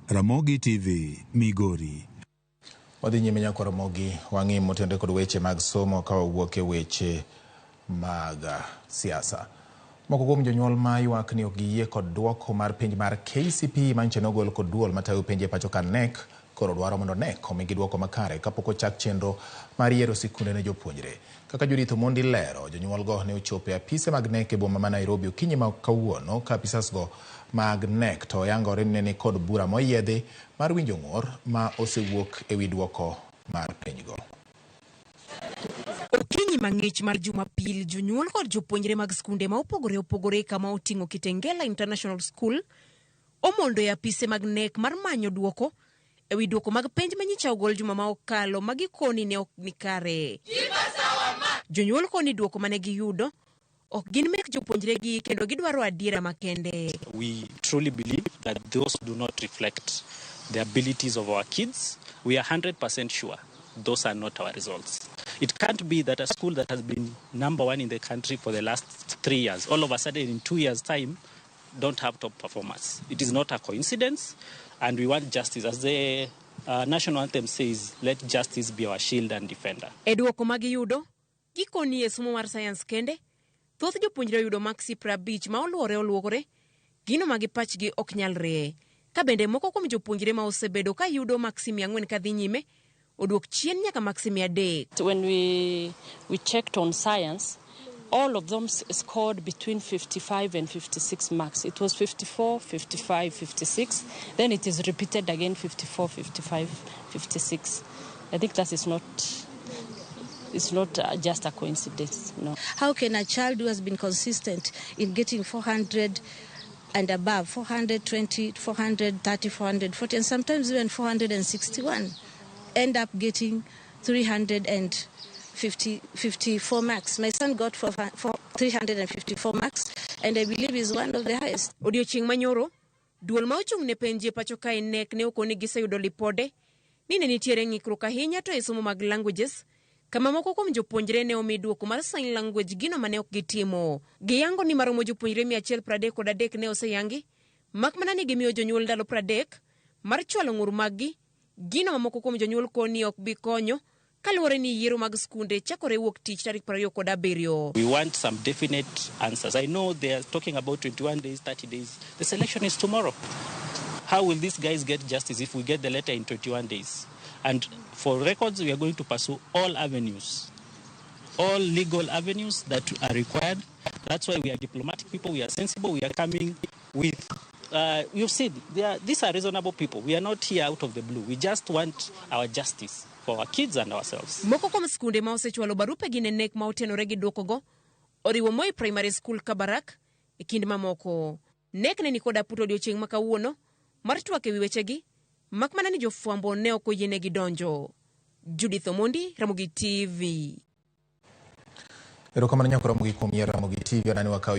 Ramogi TV, Migori. Wadhi nyime nyaka Ramogi wang'i motenore kod weche mag somo ka wawuok e weche mag siasa. Moko kuom jonyuol ma ywak ni ok giyie kod duoko mar penj mar KCPE manyicha nogol kod duol matayo penj e pacho ka KNEC koro dwaro mondo KNEC omigi duoko makare kapok ochak chenro mar yiero sikunde ne jopuonjre. Kaka Judith Omondi lero, jonyuolgo ne ochopo e apise mag KNEC e boma ma Nairobi okinyi ma kawuono ka apisas go mag KNEC to oyangore ni ne ni kod bura moyiedhi mar winjo ng'ur ma osewuok e wi duoko mar penjgo. Okinyi mang'ich mar Jumapil, jonyuol kod jopuonjre mag skunde ma opogore opogore kama oting'o Kitengela International School omondo e apise mag KNEC mar manyo duoko e wi duoko mag penj manyicha ogol juma ma okalo ma gikoni ne ok ni kare. Jonyuol koni duoko mane giyudo ok gin mek jopuonjregi kendo gidwaro adiera makende. We truly believe that those do not reflect the abilities of our kids. We are 100% sure those are not our results. It can't be that a school that has been number one in the country for the last 3 years, all of a sudden in 2 years' time, don't have top performers. It is not a coincidence, and we want justice. As the national anthem says, "Let justice be our shield and defender." E duoko ma giyudo, gikoni e somo mar sayans kende, thoth jopuonjre oyudo maksi 50 ma oluwore oluwore, gino ma gi pachgi ok nyalre. Ka bende moko kuom jopuonjre ma osebedo ka yudo maksi 400 kadhi nyime, oduok chien nyaka maksi 300. When we checked on science, all of them scored between 55 and 56 marks. It was 54, 55, 56. Then it is repeated again 54, 55, 56. I think that is not, it's not just a coincidence. No. How can a child who has been consistent in getting 400 and above, 420, 430, 440, and sometimes even 461, end up getting 350, 54 marks? My son got 354 marks, and I believe is one of the highest. Odiochieng' manyoro, duol ma ochung' ne penj e pacho kae KNEC ne okoni giseyudo lipode ni ne nitiere ng'ikruok ahinya to e somo mag languages kama moko kuom jopuonjre ne omi duoko mar sign language gino mane ok gitimo. Giyango ni maromo jopuonjre 133 ne oseyangi, mak mana ni gimiyo jonyuol ndalo 30 mar chwalo ng'ur maggi, gino ma moko kuom jonyuol koni ok bi konyo kaluwore ni yiero mag skunde chakore wuok tich tarik 27. We want some definite answers. I know they are talking about 21 days, 30 days. The selection is tomorrow. How will these guys get justice if we get the letter in 21 days? And for records, we are going to pursue all avenues, all legal avenues that are required. That's why we are diplomatic people, we are sensible, we are coming with, you've seen, these are reasonable people. We are not here out of the blue. We just want our justice for our kids and ourselves. Moko kuom skunde ma osechwalo barupegi ne KNEC ma otenore gi duokogo oriwo Moi Primary School Kabarak e kind mamoko. KNEC ne nikod aputo odiochieng' ma kawuono mar twak ewi wechegi, mak mana ni jofwambo ne ok oyienegi donjo. Judith Omondi, Ramogi TV. Erokamano nyaka Ramogi kuom yiero Ramogi TV. Anani wakaw